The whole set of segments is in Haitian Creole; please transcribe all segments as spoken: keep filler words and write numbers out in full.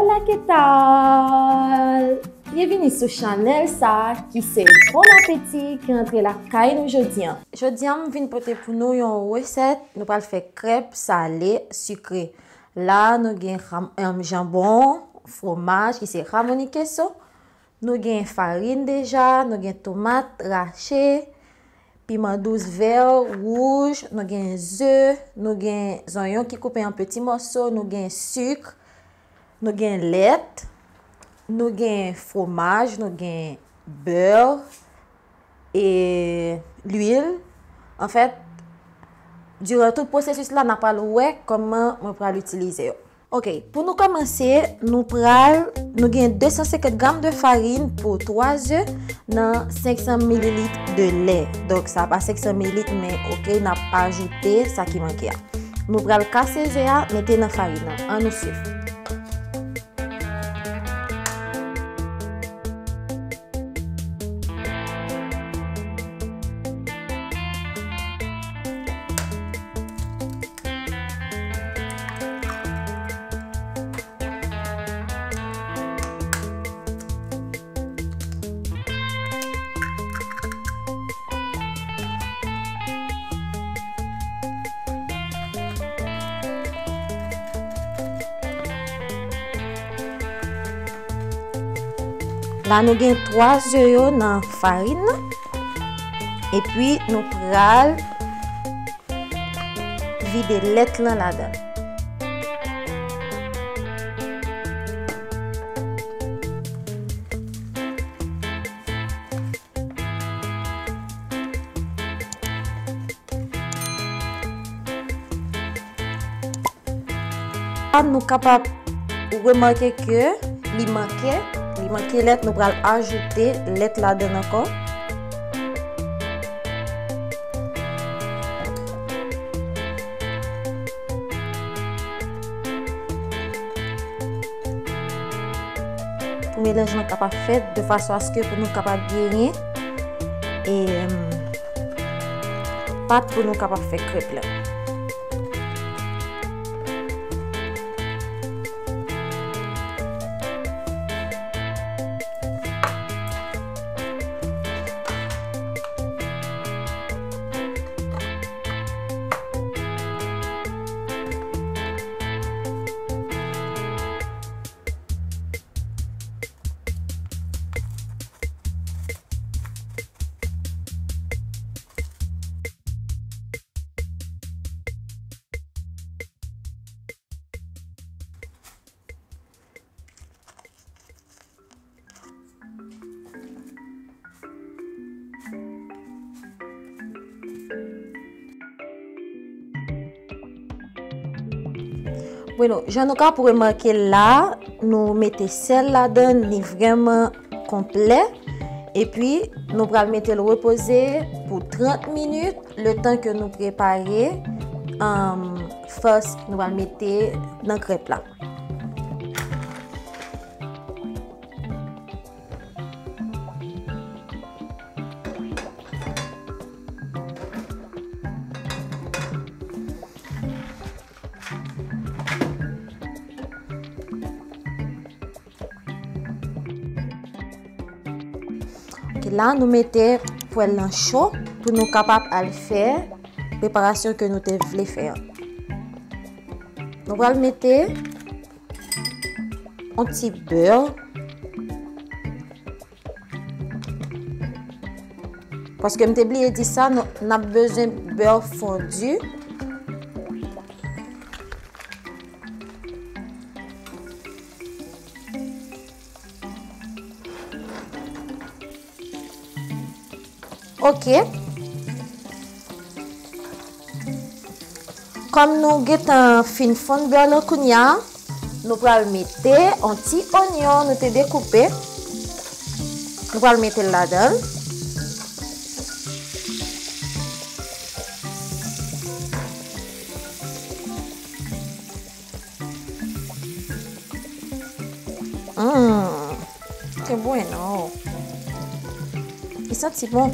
Hola, ¿qué tal? Byenvini sou chanèl sa a ki se Bon Apeti ki rantre lakay nou jodi a. Jodi a, m vin pote pou nou yon resèt. Nou pral fè krèp sale sikre. La, nou gen ham, em, janbon, fwomaj ki se jamón y queso. Nou gen farin deja, nou gen tomat rache, piman dous vè, wouj, nou gen ze, nou gen zonyon ki koupe an peti mòso, nou gen sik, nou gen lèt, nou gen fwomaj, nou gen bè, e lwil. Anfèt, diran tout pwosesis la, n a pral wè kòman mwen pral itilize yo. Ok, pou nou kòmanse, nou pral, nou gen de san senkant gram de farin pou twa ze nan senk san mililit de lè. Donk, sa pa senk san mililit, men ok, n ap ajoute sa ki manke a. Nou pral kase ze a, mete nan farin nan. Ann nou swiv. La nou gen twa ze yo nan farin nan. Epi nou pral vide lèt lan ladan. La, nou kapab remake ke li manke, li manke lèt, nou pral ajoute lèt ladan ankò. Pou melanj lan kapab fèt de fason aske pou nou kapab genyen, em, pat pou nou kapab fè krèp la. Bueno, jan nou ka pou remake la, nou mete sèl ladan, li vrèman konplè. Epi, nou pral mete l repoze pou trant minit, letan ke nou prepare, um, fas nou pral mete nan krèp la. Ok, la, nou mete pwèl lan cho pou nou kapab al fè preparasyon ke nou te vle fè an. Nou pral mete yon ti bè. Paske m te bliye di sa, nou, n ap bezwen bè fondi. Ok. Kòm nou gentan fin fonn bè lan kounye a, nou pral mete yon ti onyon nou te dekoupe. Nou pral mete l ladan l. Mm. Qué bueno. Li santi bon.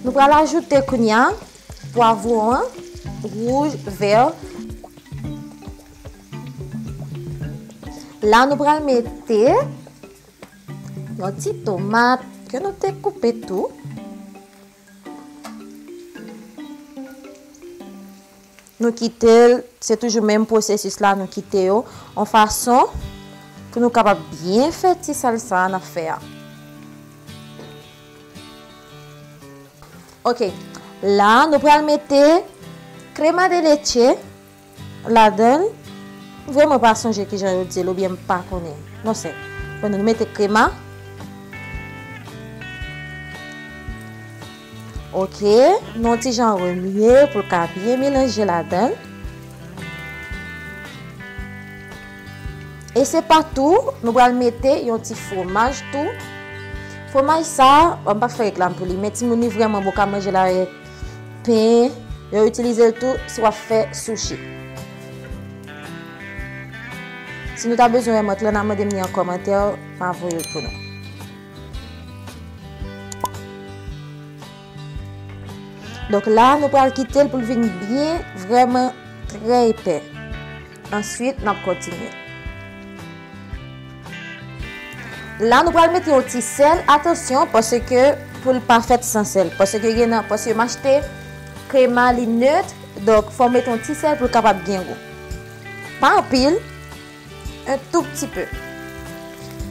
Nou pral ajoute kounye a pwavwon an, wouj, vè. La, nou pral mete yon ti tomat ke nou te koupe tou. Nou kite l, se toujou menm pwosesis la, nou kite yo yon fason pou nou kapab byen fè ti salsa a n ap fè a. Ok, la nou pral mete crema de leche ladan l. Vrèman pa sonje kijan yo di l oubyen m pa konnen. Non, se. Bon, nou mete crema. Ok, nou ti jan remye pou l ka byen melanje ladan l. E se pa tou, nou pral mete yon ti fwomaj tou. Fwomaj sa, m p ap fè reklam pou li, men timoun li vrèman bon, ka manje l avèk pen, yo itilize l tou si w ap fè sushi. Si nou ta bezwen wè mant lan, n a mande m li an kòmantè, m a voye l pou nou. Donk la, nou pral kite l pou l vin byen, vrèman trè epè. Answit, n ap kontinye. La, nou pral mete yon ti sèl. Atansyon, paske pou l pa fèt san sèl. Paske gen nan, paske m achte krema li nèt, donk fò w mete yon ti sèl pou l kapab gen gou. Pa anpil, un tout petit peu.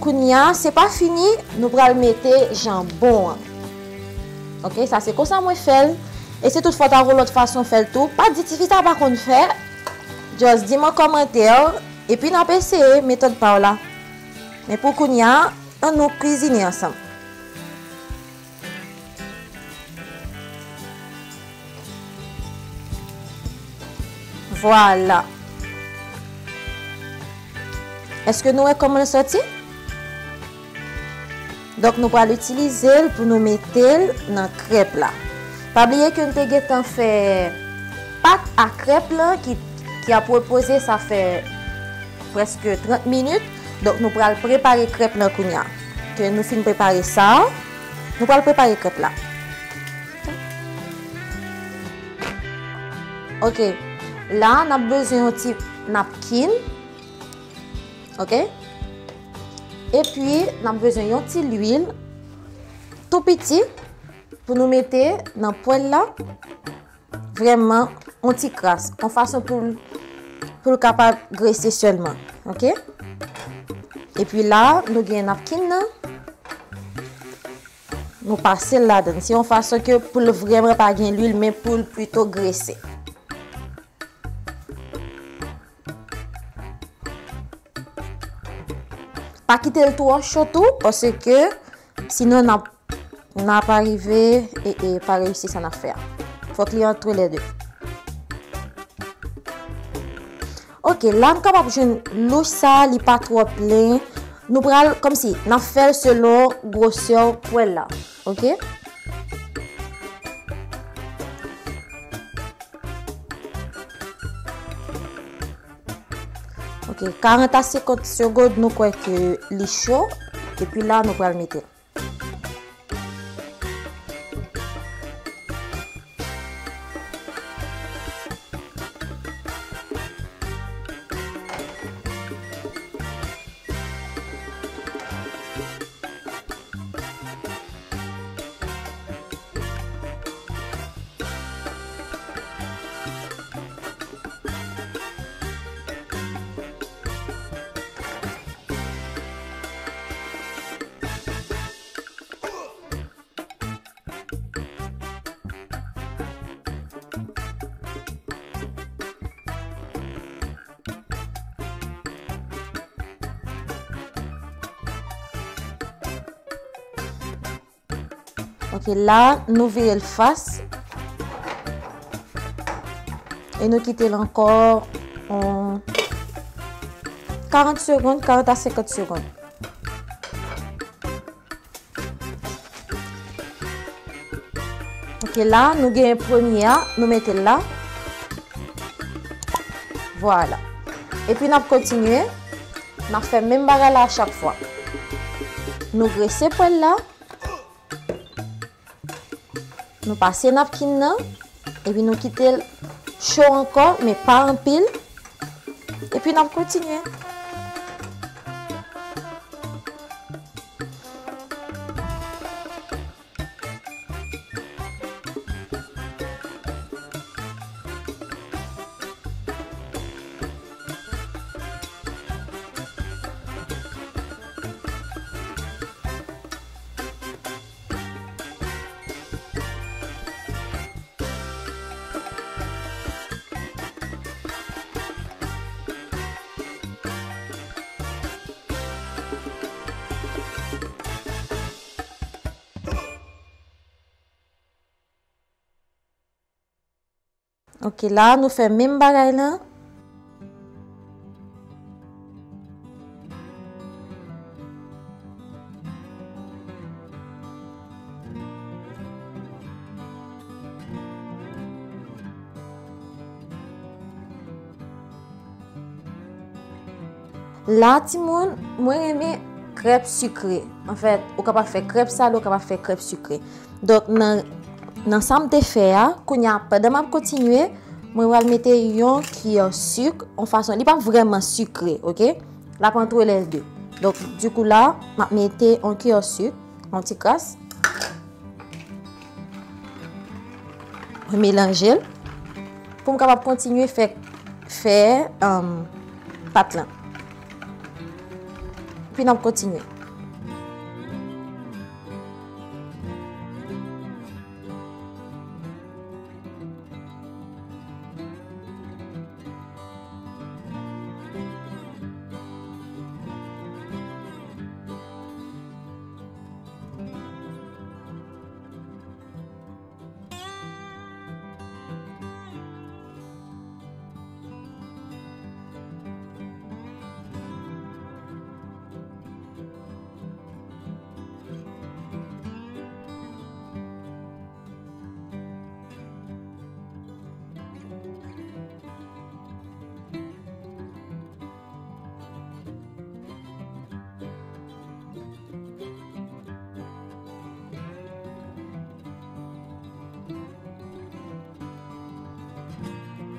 Kounye a, se pa fini, nou pral mete janbon an. Ok, sa se konsa mwen fè l. E si toutfwa w ta gen yon lòt fason fè l tou, pa di tifi sa pa konn fè. Just di m an kòmantè, epi n ap eseye metòd pa w la. Men pou kounye a, ann nou kwizine ansanm. Vwala. Èske nou wè kòman l sòti? Donk, nou pral itilize l pou nou mete l nan krèp la. Pa bliye ke n te gentan fè pat a krèp lan ki, ki ap repoze, sa fè prèske trant minit. Donk, nou pral prepare krèp lan kounye a. Ke nou fin prepare sa, nou pral prepare krèp la. Ok. La, n ap bezwen yon ti napkin. Ok? Epi, n ap bezwen yon ti lwil tou piti pou nou mete nan pwèl la. Vrèman, yon ti kras. Yon fason pou l, pou l kapab grese sèlman. Ok? Epi la, nou gen napkin nan. Nou pase l ladan l. Se yon fason ke pou l vrèman pa gen lwil, men pou l pito grese. Pa kite l twò cho tou, paske sinon n ap, n ap arive e, e pa reyisi sa n ap fè a. Fòk li antre lè de. Ok, la n kapab jwenn louch sa, li pa twò plen. Nou pral, kòmsi, n ap fè l selon gwosè pwèl la. Ok? Ok, karant a senkant segonn, nou kwè ke li cho. Epi la, nou pral mete l. Ok, la, nou vire l fas. E nou kite l ankò, um, karant segonn, karant a senkant segonn. Ok, la, nou gen premye a, nou mete l la. Vwala. Epi n ap kontinye. N ap fè menm bagay la a chak fwa. Nou grese pwèl la. Nou pase napkin nan, epi nou kite l cho ankò, men pa anpil. Epi n ap kontinye. Ok, la nou fè menm bagay lan. La, timoun, mwen renmen krèp sikre. Anfèt, ou kapab fè krèp sale, ou kapab fè krèp sikre. Donk, nan, nan sa m te fè a, kounye a, pandan m ap kontinye, mwen pral mete yon kiyè sik, yon fason, li pa vrèman sikre, ok? L ap antre lè de. Donk, dikou la, m ap mete yon kiyè sik, yon ti kras. Mwen melanje l pou m kapab kontinye fè, fè, um, pat lan. Epi n ap kontinye.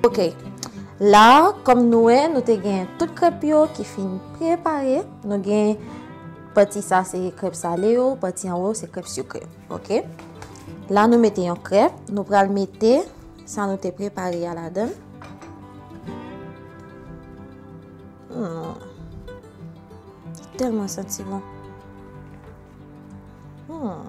Ok. La, kòm nou wè, nou te gen tout krèp yo ki fin prepare. Nou gen pati sa se krèp sale yo, pati anwo se krèp sikre. Ok. La, nou mete yon krèp. Nou pral mete sa nou te prepare a ladan. Hmm. Tèlman santi bon. Hmm.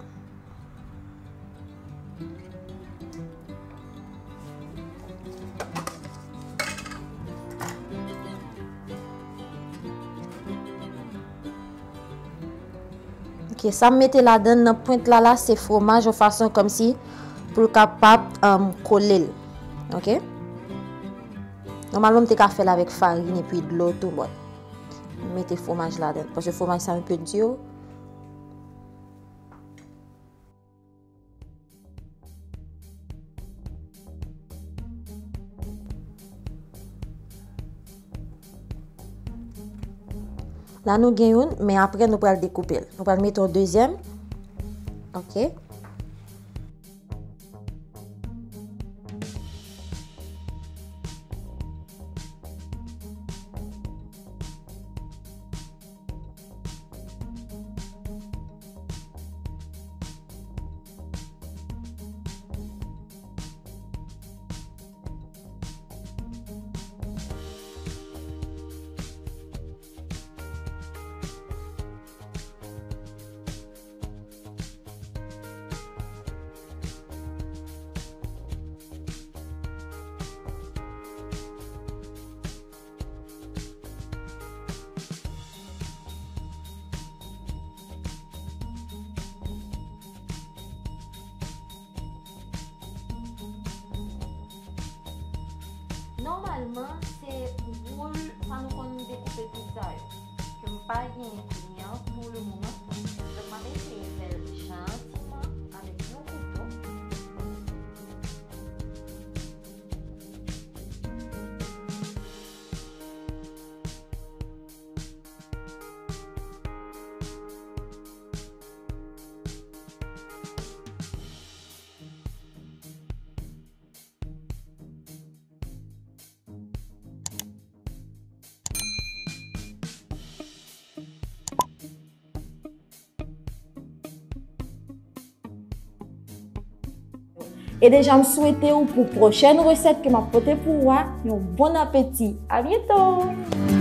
Ok, sa m mete ladan nan pwent la, la, se fwomaj yon fason kòmsi pou l kapab, um, kole l. Ok? Nòmalman, m te ka fè l avèk farin epi dlo tou, but m mete fwomaj ladan, paske fwomaj sa yon pe di. La nou gen youn, men apre nou pral dekoupe l. Nou pral mete yon dezyèm. Ok. Nòmalman, se woul sa nou konn dekoupe pizza yo. Ke m pa gen kliyan pou le moman. Donk, m ap eseye fè l jantiman avèk yon kouto. E deja m swete w pou pwochèn resèt ke m ap pote pou ou a, yon bon apeti. A byento!